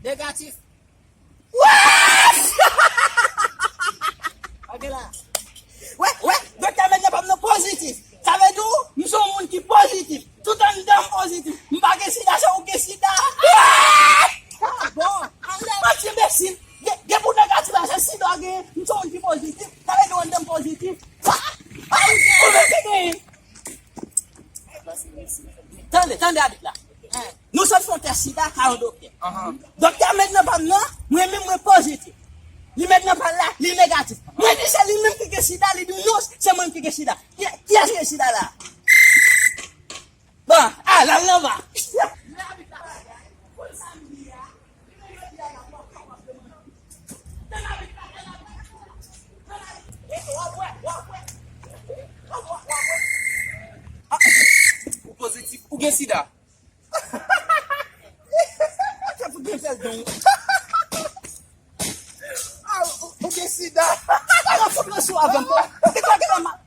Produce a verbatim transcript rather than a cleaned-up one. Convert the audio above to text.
Negatif. What? Ok la. Wè, wè, doktè medya pa m nan pozitif. Sa vle di w, m se yon moun ki pozitif. Tout anndan m pozitif. M pa gen sida, se ou gen sida. Ah bon, anlè. Manti enbesil. Gen, gen pou negatif la, se sida w genyen. M se yon moun ki pozitif. Sa vle di w anndan m pozitif. Ah, ah, ou menm te genyen. Tande, tande abit la. Nou sot fè yon tès sida ka yon doktè. Doktè met nan pa m nan, mwen menm mwen pozitif. Li met nan pa l la, li negatif. Mwen di se li menm ki gen sida, li di non, se mwen ki gen sida. Ki, kiyès ki gen sida la? Bon, a, l al nan va. Ah, ou pozitif, ou gen sida. Sa fout gen fèl don. Ah, ou, ou gen sida. Ala fout nan sou avè m. Ou te kwè ke la ma-